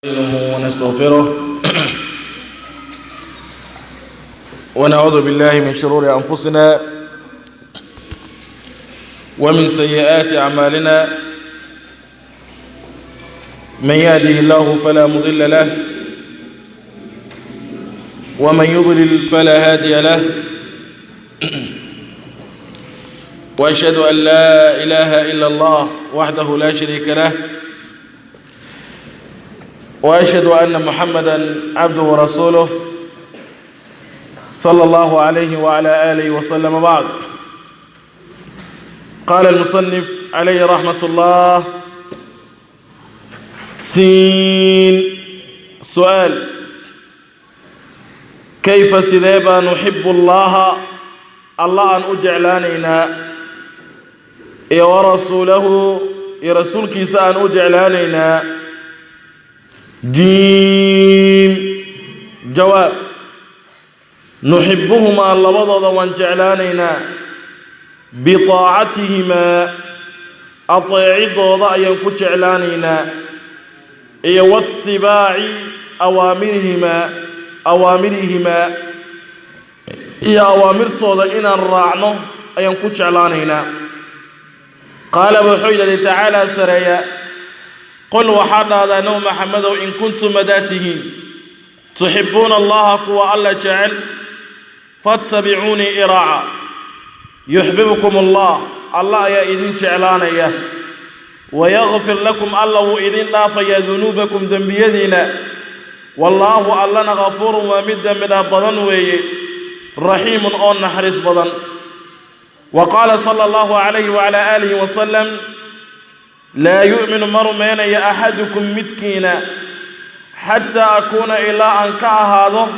نستعينه ونستغفره ونعوذ بالله من شرور أنفسنا ومن سيئات أعمالنا. من يهده الله فلا مضل له ومن يضلل فلا هادي له، وأشهد أن لا إله إلا الله وحده لا شريك له، وأشهد أن محمدا عبده ورسوله صلى الله عليه وعلى آله وسلم. بعد، قال المصنف عليه رحمة الله: سين سؤال، كيف sidee baa نحب الله alla aan u jeclaanaynaa iyo ورسوله iyo rasuulkiisa aan u jeclaanaynaa? Jiim jawaab: نحبهما labadooda waan jeclaanaynaa، بطاacatihimaa ateecidooda ayaan ku jeclaanaynaa, iyo واتباع awaamirihimaa awaamirihimaa iyo awaamirtooda inaan raacno ayaan ku jeclaanaynaa. Qaala wuxuu yidhahday tacaalaa sareeya: قل waxaa dhahdaa, Nabi Maxamedow، إن كنتم haddaad tihiin تحبون الله kuwa Alla jecel، فاتبعوني i raaca، يحببكم الله Alla ayaa idin jeclaanaya، ويغفر لكم Alla wuu idin dhaafayaa، ذنوبكم dembiyadiina، والله Allana غفور waa mid dembi dhaaf badan weeye، رحيم oo naxariis badan. وقال صلى الله عليه وعلى آله وسلم: لا يؤمن ma rumaynaya أحدكم midkiina حتى أكون ilaa aan ka ahaado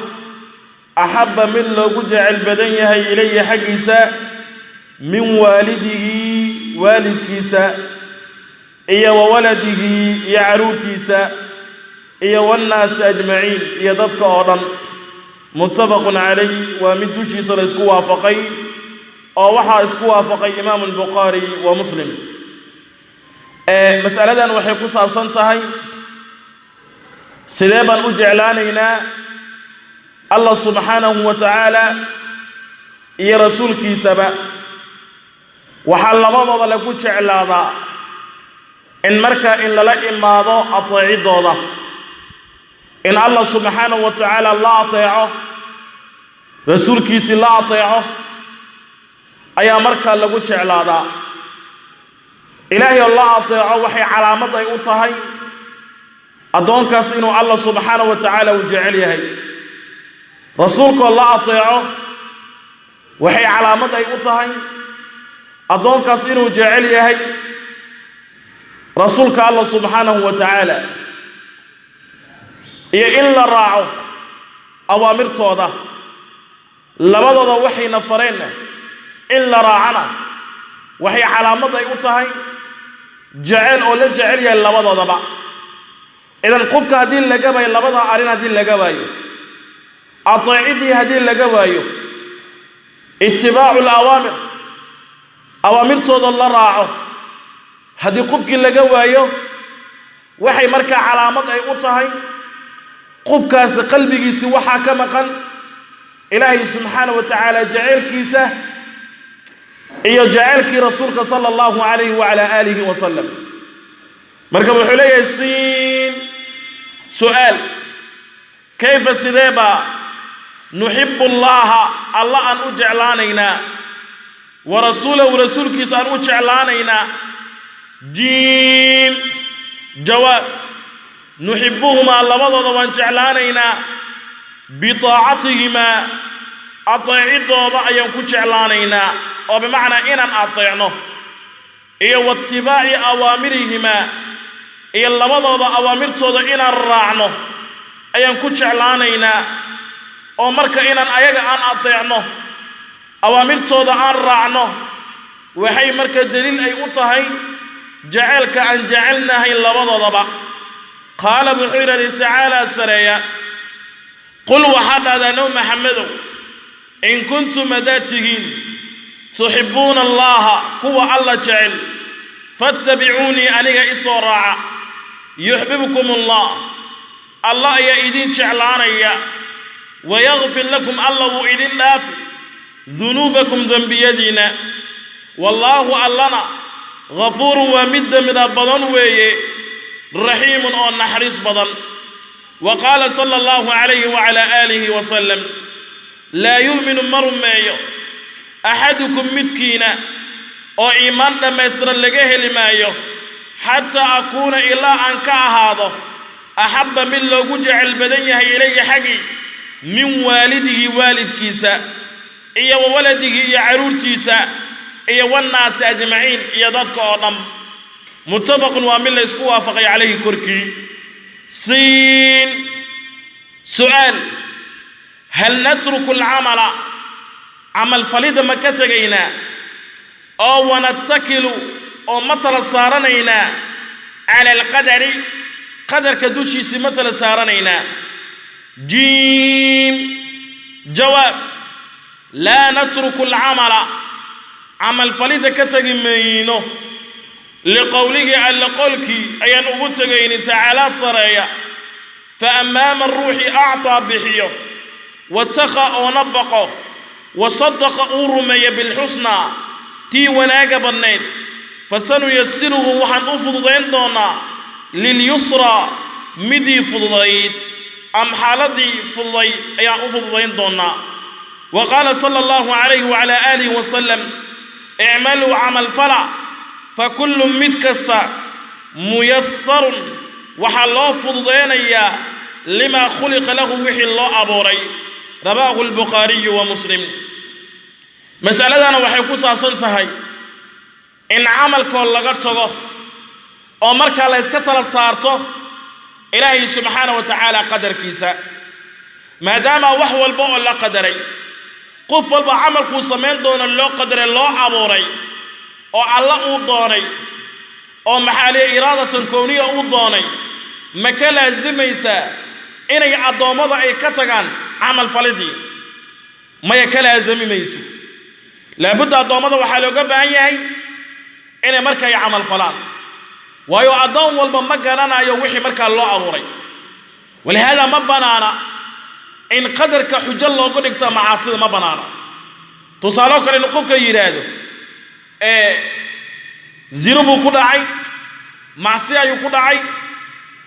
أحب mid loogu jecel badan yahay إليه xaggiisa من والده waalidkiisa iyo وولده iyo caruurtiisa iyo والناس أجمعين iyo dadka oo dhan. متفق عليه, waa mid dushiisa la isku waafaqay, oo waxaa isku waafaqay Imaamu Albukhaari wa Muslim. Mas'aladan waxay ku saabsan tahay sidee baan u jeclaanaynaa Allah subxaanahu wa tacaala iyo rasuulkiisaba. Waxaa labadooda lagu jeclaadaa in marka in lala imaado ateecidooda, in Allah subxaanahu wa tacaala la ateeco, rasuulkiisii la ateeco ayaa markaa lagu jeclaadaa. Ilaahay oo la ateeco waxay calaamad ay u tahay addoonkaas inuu Allah subxaanahu wa tacaala uu jecel yahay. Rasuulkoo la ateeco waxay calaamad ay u tahay addoonkaas inuu jecel yahay rasuulka Allah subxaanahu wa tacaala, iyo in la raaco awaamirtooda, labadooda waxayna fareenna in la raacana waxay calaamad ay u tahay jecel oo la jecel yahay labadoodaba. Idan qofka haddii laga waayo labada arrin, haddii laga waayo ateecidii, haddii laga waayo اتباع الأوامر, awaamirtooda la raaco, haddii qofkii laga waayo, waxay markaa calaamad ay u tahay qofkaasi qalbigiisi waxaa ka maqan Ilaahay subxaana wa tacaala jaceylkiisa iyo jaceylkii rasuulka صلى الله عليه وعلى آله وسلم. Marka wuxuu leeyahay siin su'aal: كيف sidee baa نحب الله Alla aan u jeclaanaynaa ورسوله rasuulkiisa aan u jeclaanaynaa? Jiim jawaab: نحبهما labadooda waan jeclaanaynaa، بطاacatihimaa ateecidooda ayaan ku jeclaanaynaa, oo bimacnaa inaan ateecno, iyo واتباع أوامرهما iyo labadooda awaamirtooda inaan raacno ayaan ku jeclaanaynaa, oo marka inaan ayaga aan ateecno, awaamirtooda aan raacno, waxay marka daliil ay u tahay jaceylka aan jecelnahay labadoodaba. Qaala wuxuu yidhahday tacaalaa sareeya: قل waxaa dhahdaa, Nabi Maxamedow، إن كنتم haddaad tihiin تحبون الله kuwa Alla jecel، فاتبعوني aniga isoo raaca، يحببكم الله. Alla ayaa idin jeclaanaya. Wayakfir lakum, Alla wuu idin dhaafi, dunuubakum, dembiyadiina. Wallaahu, Allana, ghafuurun, waa mid dembidhaaf badan weeye, raxiimun, oo naxariis badan. Wa qaala sala allahu calayhi wacalaa aalihi wasalam: laa yu'minu, ma rumeeyo, axadukum, midkiina, oo iimaan dhammaystiran laga heli maayo, xataa akuuna, ilaa aan ka ahaado, axabba, mid loogu jecel badan yahay, ilayhi, xaggii, min waalidihi, waalidkiisa, iyo wa waladihi, iyo carruurtiisa, iyo wannaasi ajmaciin, iyo dadka oo dhan. Muttafaqun, waa mid la isku waafaqay, calayhi, korkii. Siin, su'aal: hal natruku alcamala, camalfalidda ma ka tegaynaa, oo wanatakilu, oo ma tala saaranaynaa, cala alqadari, qadarka dushiisii ma tala saaranaynaa? Jiim, jawaab: laa natruku alcamala, camalfalidda ka tegi mayno, liqowlihi, Alle qolkii ayaan ugu tegaynin, tacaalaa, sareeya: fa ammaama ruuxii actaa, bixiyo, wataqa, oona baqo, wa sadaqa, uu rumeeya, bilxusnaa, tii wanaaga badnayd, fasanuyasiruhu, waxaan u fududayn doonaa, lilyusraa, midii fududayd am xaaladii fududayd ayaan u fududayn doonaa. Wa qaala sala allahu calayhi wacalaa aalihi wasalam: icmaluu, camalfala, fa kullu, mid kasta, muyasarun, waxaa loo fududaynayaa, limaa khuliqa lahu, wixii loo abuuray. Rawaahu albukhaariyu wa Muslim. Masaladana waxay ku saabsan tahay in camalkoo laga tago oo markaa la iska tala saarto Ilaahay subxaana wa tacaala qadarkiisa, maadaama wax walba oo la qadaray, qof walba camalkuu samayn doono loo qadaray, loo abuuray, oo Alla uu doonay, oo maxaaliya iraadatan kowniya uu doonay. Ma ka laasimaysaa inay addoommada ay ka tagaan camal falidii? Maya, ka laasami mayso. Laabudda addoommada waxaa looga baahan yahay inay marka ay camal falaan, waayo addoon walba ma garanayo wixii markaa loo abuuray. Walihaada ma banaana in qadarka xujo loogu dhigto macaasida, ma banaana. Tusaaloo kale, inu qofka yidhaahdo ee zino buu ku dhacay, macsi ayuu ku dhacay,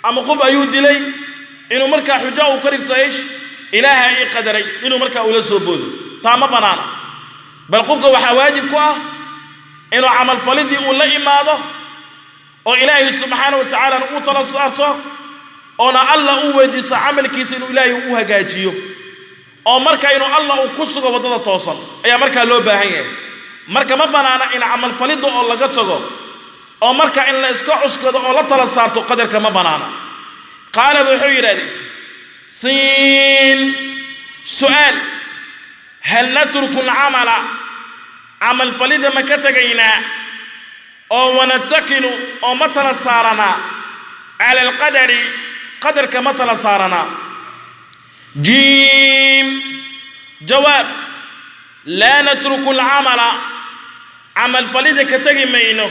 ama qof ayuu dilay, inuu markaa xujo uu ka dhigto ish Ilaaha ii qadaray, inuu markaa ula soo boodo, taa ma banaana. Bal qofka waxaa waajib ku ah inuu camalfalidii uu la imaado, oo Ilaahay subxaana wa tacaalana uu tala saarto, oona Alla u weydiisto camalkiisa inuu Ilaahay u hagaajiyo, oo marka inuu Alla uu ku sugo waddada toosan ayaa markaa loo baahan yahay. Marka ma banaana in camalfalidda oo laga tago, oo marka in la iska cuskado oo la tala saarto qadarka ma banaana. Qaala, wuxuu yidhahdee. Siin, su'aal: hal natruku alcamala, camalfalidda ma ka tegaynaa, oo wanatakilu, oo ma tala saaranaa, cala alqadari, qadarka ma tala saaranaa? Jiim, jawaab: laa natruku alcamala, camalfalidda ka tegi mayno,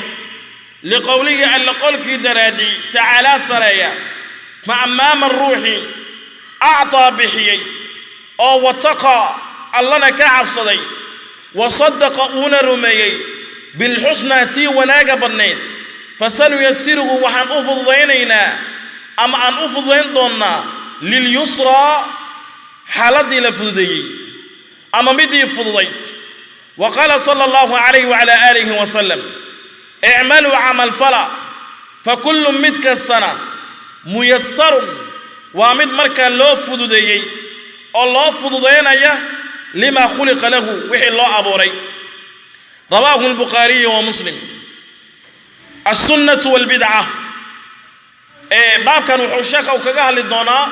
liqowlihi, Alle qolkii daraadii, tacaalaa, sareeya: fa ammaama ruuxii actaa, bixiyey, oo wataqaa, Allana ka cabsaday, wa sadaqa, uuna rumeeyey, bilxusnaa, tii wanaaga badnayd, fasanuyasiruhu, waxaan u fududaynaynaa ama aan u fududayn doonnaa, lilyusraa, xaaladii la fududeeyey ama midii fududayd. Wa qaala sala allahu calayhi wacalaa aalihi wasalam: icmaluu, camalfala, fa kullu, mid kastana, muyasarun, waa mid markaa loo fududeeyey oo loo fududaynaya, limaa khuliqa lahu, wixii loo abuuray. Rawaahu albukhaariyu wa Muslim. Alsunnatu walbidca. Ee baabkan wuxuu sheekha uu kaga hadli doonaa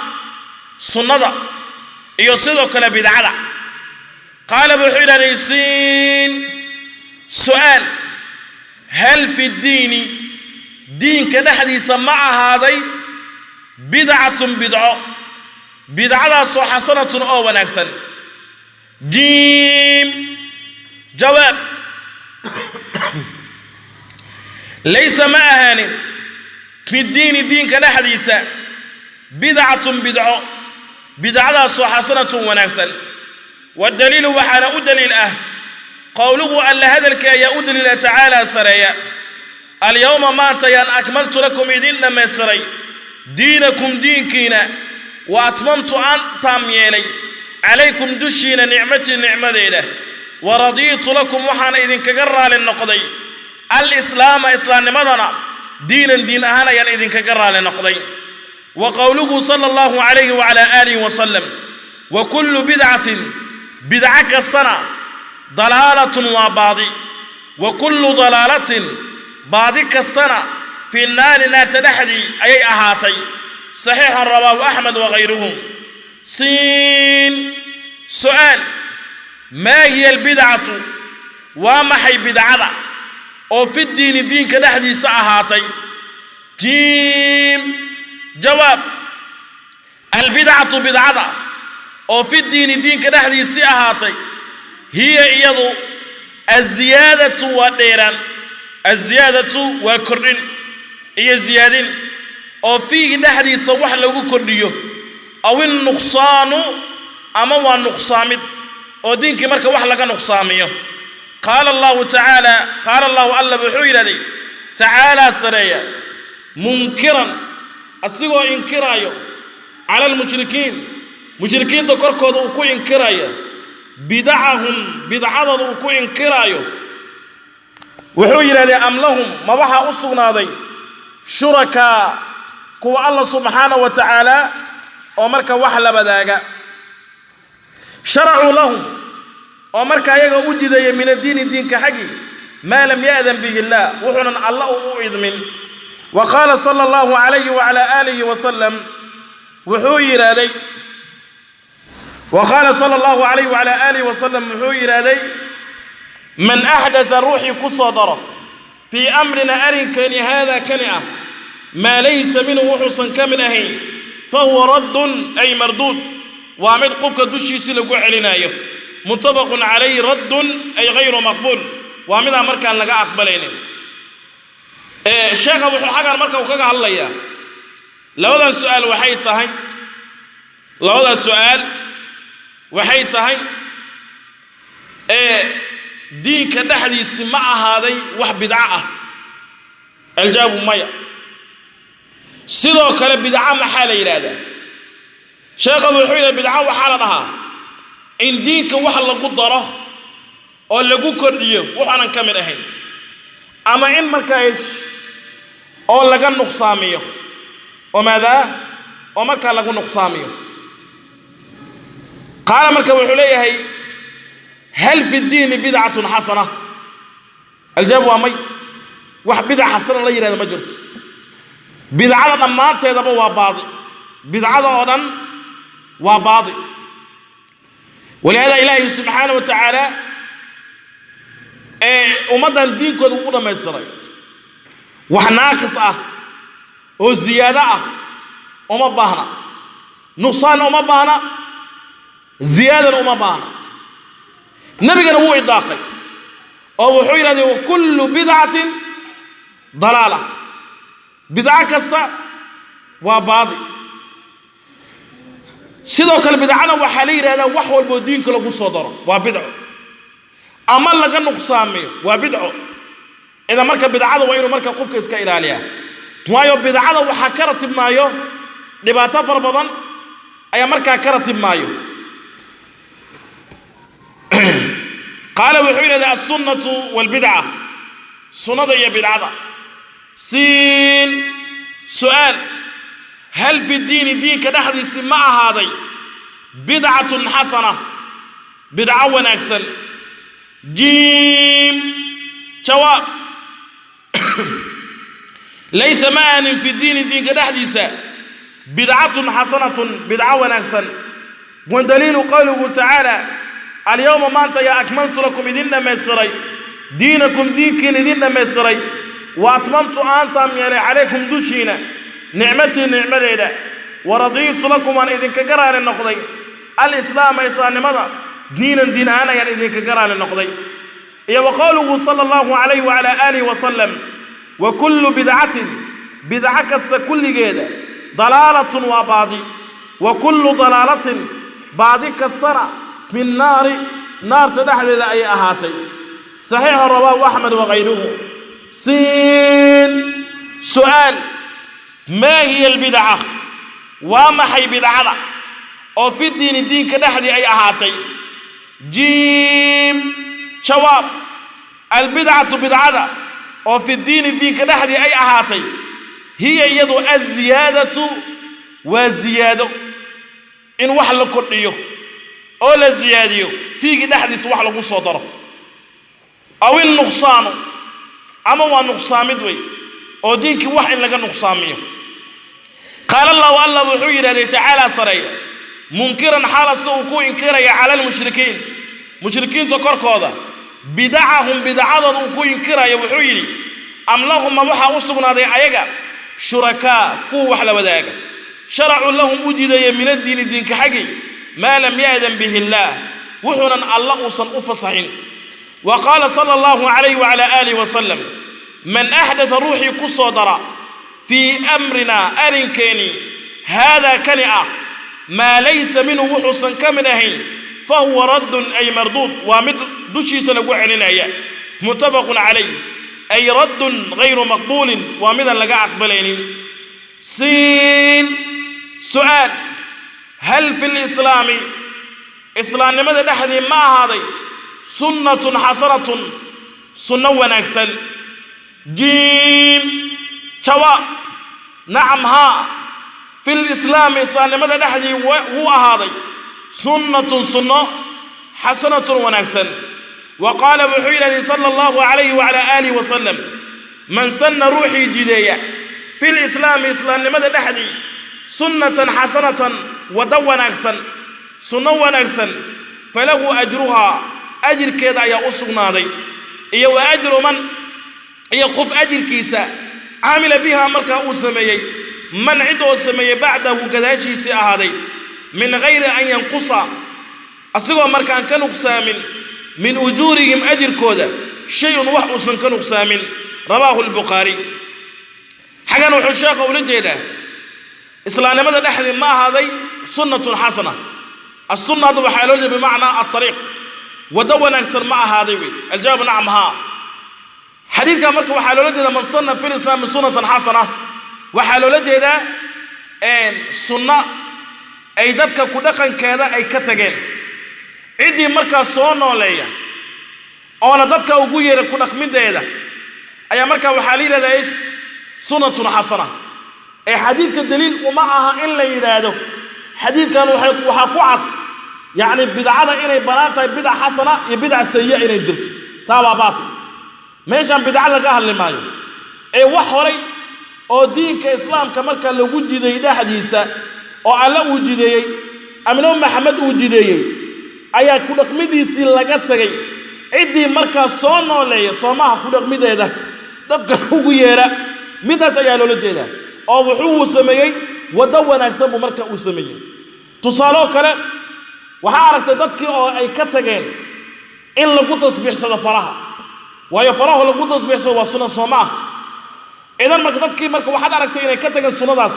sunnada iyo sidoo kale bidcada. Qaala, wuxuu yidhahday. Siin, su'aal: hal fi ddiini, diinka dhexdiisa ma ahaaday, bidcatun, bidco, bidcadaasoo xasanatun, oo wanaagsan? Jiim, jawaab: laysa, ma ahaanin, fi ddiini, diinka dhexdiisa, Bidcatun bidco, bidcadaasoo xasanatun wanaagsan. Waddaliilu waxaana u daliil ah qowluhu alla hadalka ayaa u daliila tacaalaa sareeya: alyawma maanta ayaan akmaltu lakum idin dhammaystiray diinakum diinkiina, wa atmamtu aan taam yeelay calaykum dushiina nicmatii nicmadeeda, wa radiitu lakum waxaana idinkaga raali noqday alislaama islaamnimadana diinan diin ahaan ayaan idinkaga raali noqday. Wa qowluhu sala allahu calayhi wacalaa aalihi wasalam: wa kullu bidcatin bidco kastana dalaalatun waa baadi, wa kullu dalaalatin baadi kastana fi naari naarta dhexdii ayay ahaatay. Saxiixan rawaahu Axmed wagayruhu. Siin su'aal: maa hiya albidcatu? Waa maxay bidcada oo fi diini diinka dhexdiisa ahaatay? Jiim jawaab: albidcatu bidcada oo fi diini diinka dhexdiisii ahaatay hiya iyadu aziyaadatu waa dheeraan, aziyaadatu waa kordhin iyo ziyaadin oo fiihi dhexdiisa wax lagu kordhiyo, aw innuqsaanu ama waa nuqsaamid oo diinkii marka wax laga nuqsaamiyo. Qaala allahu tacaala, qaala allahu alla wuxuu yidhahday tacaalaa sareeya munkiran asigoo inkiraayo cala almushrikiin mushrikiinta korkooda uu ku inkirayo bidacahum bidcadooda uu ku inkiraayo, wuxuu yidhahdee: am lahum ma waxaa u sugnaaday shurakaa kuwa alla subxaana wa tacaala oo marka wax la wadaaga, sharacuu lahum oo marka ayaga u jideeya min addiini diinka xaggii maa lam ya'dan bihi illaah wuxuunan alla u idmin. Wa qaala sala allahu calayhi wacalaa aalihi wasalam wuxuu yidhaahday, wa qaala sala allahu calayhi wacalaa aalihi wasalam wuxuu yidhaahday: man axdatha ruuxii ku soo daro fii amrina arrinkeeni haadaa kani ah maa laysa minhu wuxuusan ka mid ahayn fahuwa raddun ay marduud, waa mid qubka dushiisii lagu celinaayo. Muttafaqun calayhi. Raddun ay hayru maqbuul, waa midaan markaan laga aqbalaynin. Sheekha wuxuu xaggan marka uu kaga hadlayaa labadan su'aal waxay tahay, labadan su'aal waxay tahay diinka dhexdiisi ma ahaaday wax bidco ah? Aljaabu maya. Sidoo kale bidco maxaa la yidhaahdaa? Sheekha wuxuu yidhaha bidco waxaa la dhahaa in diinka wax lagu daro oo lagu kordhiyo waxaanan ka mid ahayn, ama in markaa oo laga nuqsaamiyo oo maadaa oo markaa lagu nuqsaamiyo. Qaala marka wuxuu leeyahay: hal fi ddiini bidcatun xasana? Aljawaab waa may, wax bidca xasana la yidhahda ma jirto. Bidcada dhammaanteedaba waa baadi, bidcada oo dhan waa baadi. Walihaada ilaahay subxaana wa tacaala ee ummaddan diinkooda uu u dhammaystiray, wax naaqis ah oo ziyaado ah uma baahna, nuqsaan uma baahna, ziyaadana uma baahna. Nebigana wuu idaaqay oo wuxuu yidhahdee: wa kullu bidcatin dalaala, bidco kasta waa baadi. Sidoo kale bidcana waxaa la yidhahdaa wax walboo diinka lagu soo daro waa bidco ama laga nuqsaamiyo waa bidco. Idan marka bidcada waa inuu marka qofka iska ilaaliyaa, waayo bidcada waxaa ka ratib maayo dhibaato fara badan ayaa markaa ka ratib maayo. Qaala wuxuu yidhahdaa alsunnatu waalbidca, sunnada iyo bidcada. Siin su'aal: hal fi ddiini diinka dhexdiisi ma ahaaday bidcatun xasana bidco wanaagsan? Jiim jawaab: laysa ma ahnin fi ddiini diinka dhexdiisa bidcatun xasanatun bidco wanaagsan. Wadaliilu qowluhu tacaala: alyawma maanta yaa akmaltu lakum idin dhammaystiray diinakum diinkiina idin dhammaystiray, wa atmamtu aan taam yeelay calaykum dushiina nicmatii nicmadeeda, wa radiitu lakum waan idinkaga raali noqday alislaama islaamnimada diinan diin ahaan ayaan idinkaga raali noqday. Iyo wa qowluhu sala allahu calayhi wacalaa aalihi wasalam: wa kullu bidcatin bidco kasta kulligeeda Dalaalatun waa baadi, wa kullu dalaalatin baadi kastana fi nnaari naarta dhexdeeda ayay ahaatay. Saxiixu rawaahu Axmed wakayruhu. Siin su'aal: maa hiya albidaca? Waa maxay bidcada oo fi diini diinka dhexdii ay ahaatay? Jiim jawaab: albidcatu bidcada oo fi diini diinka dhexdii ay ahaatay hiya iyadu aziyaadatu waa ziyaado, in wax la kordhiyo oo la ziyaadiyo, fiigii dhexdiisa wax lagu soo daro, aw ilnuqsaanu ama waa nuqsaamid wey, oo diinkii wax in laga nuqsaamiyo. Qaala Allahu, Allah wuxuu yidhahday tacaalaa sareeya, munkiran xaala si uu ku inkiraya cala almushrikiin mushrikiinta korkooda bidacahum bidacadooda uu ku inkirayo, wuxuu yidhi: am lahum ma waxaa u sugnaaday ayaga shurakaa kuwa wax la wadaaga sharacuu lahum u jideeya min addiini diinka xaggii maa lam ya'dan bihi illaah, wuxuunan alla uusan u fasaxin. Wa qaala sala allahu calayhi wacala aalihi wasalam: man axdatha ruuxii ku soo dara fii amrinaa arrinkeenii haadaa kani ah maa laysa minhu wuxuusan ka mid ahayn fa huwa raddun ay marduud, waa mid dushiisa lagu celinaya. Muttafaqun calayh, ay raddun hayru maqbuulin, waa midaan laga aqbalaynin. Siin su'aal: hal fi lislaami islaamnimada dhexdii ma ahaaday sunnatun xasanatun sunno wanaagsan? Jiim jawaab: nacam haa, fi lislaami islaamnimada dhexdii wuu ahaaday sunnatun sunno xasanatun wanaagsan. Wa qaala wuxuu yidhahday sala allahu calayhi wacala aalihi wasalam: man sanna ruuxii jideeya fi lislaami islaamnimada dhexdii sunnatan xasanatan waddo wanaagsan sunno wanaagsan falahu ajruhaa ajirkeeda ayaa u sugnaaday, iyo wa ajru man iyo qof ajirkiisa camila bihaa markaa uu sameeyey, man cid oo sameeyey bacdahu gadaashiisii ahaaday, min hayri an yanqusa asigoo markaan ka nuqsaamin min ujuurihim ajirkooda shay-un wax uusan ka nuqsaamin. Rawaahu albukhaari. Xaggan wuxuu sheekha ula jeedaa islaamnimada dhexdii ma ahaaday sunnatun xasana. Assunna hadda waxaa loo jeeda bimacnaa altariiq, waddo wanaagsan ma ahaaday wey. Aljawaabu nacam haa. Xadiidkan marka waxaa loola jeedaa man sanna fi lislaami sunnatan xasana, waxaa loola jeedaa sunna ay dadka ku dhaqankeeda ay ka tageen, ciddii markaa soo nooleeya oona dadka ugu yeera ku dhaqmideeda ayaa markaa waxaa la yidhahdaa ish sunnatun xasana. Ee xadiidka daliil uma aha in la yidhaahdo xadiidkan waxaa ku cad yacni bidcada inay bannaan tahay, bidca xasana iyo bidca sayi'a inay jirto, taa waa baatil. Meeshaan bidca laga hadli maayo ee wax horay oo diinka islaamka marka lagu jideeyey dhexdiisa oo Alla uu jideeyey ama Nabi Maxamed uu jideeyey ayaa ku dhaqmidiisii laga tagay, ciddii markaa soo nooleeya soomaha ku dhaqmideeda dadka ugu yeera, midaas ayaa loola jeedaa. Oo wuxuu sameeyey waddo wanaagsan buu marka uu sameeyey. Tusaaloo kale, waxaa aragtay dadkii oo ay ka tageen in lagu tasbiixsado faraha, waayo farahu lagu tasbiixsado waa sunna, soo ma ah? Idan marka dadkii marka waxaad aragtay inay ka tageen sunnadaas,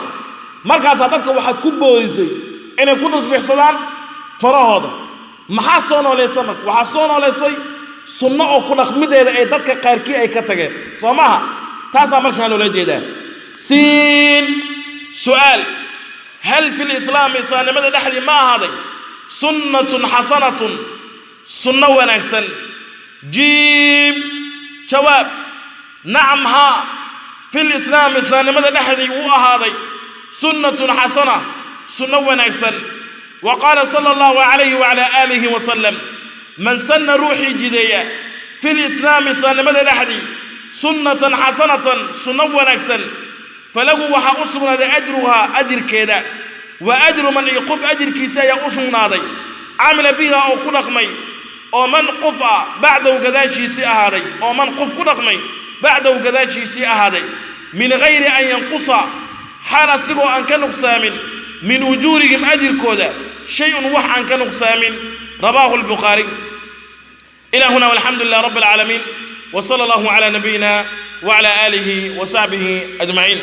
markaasaa dadka waxaad ku boorisay inay ku tasbiixsadaan farahooda. Maxaa soo noolaysa marka? Waxaa soo nooleysay sunno oo ku dhaqmideeda ee dadka qaarkii ay ka tageen, soo maaha? Taasaa markaa loola jeedaa. Siin su'aal: hal fi lislaami islaamnimada dhexdii ma ahaaday sunnatun xasanatun sunno wanaagsan? Jiim jawaab: nacam haa, fi lislaam islaamnimada dhexdii wuu ahaaday sunnatun xasana sunno wanaagsan. Wa qaala sala allahu calayhi wacala aalihi wasalam: man sanna ruuxii jideeya fi lislaami islaamnimada dhexdii sunnatan xasanatan sunno wanaagsan falahu waxaa u sugnaaday ajruhaa ajirkeeda, wa ajru man iyo qof ajirkiisa ayaa u sugnaaday camila biha oo ku dhaqmay, oo man qof ah bacdahu gadaashiisii ahaaday, oo man qof ku dhaqmay bacdahu gadaashiisii ahaaday, min hayri an yanqusa xaal asigoo aan ka nuqsaamin min ujuurihim ajirkooda shay-un wax aan ka nuqsaamin. Rawaahu albukhaari. Ila huna walxamdu lilah rabbi alcaalamiin, wa sala allahu cala nabiyina wacala aalihi wa saxbihi ajmaciin.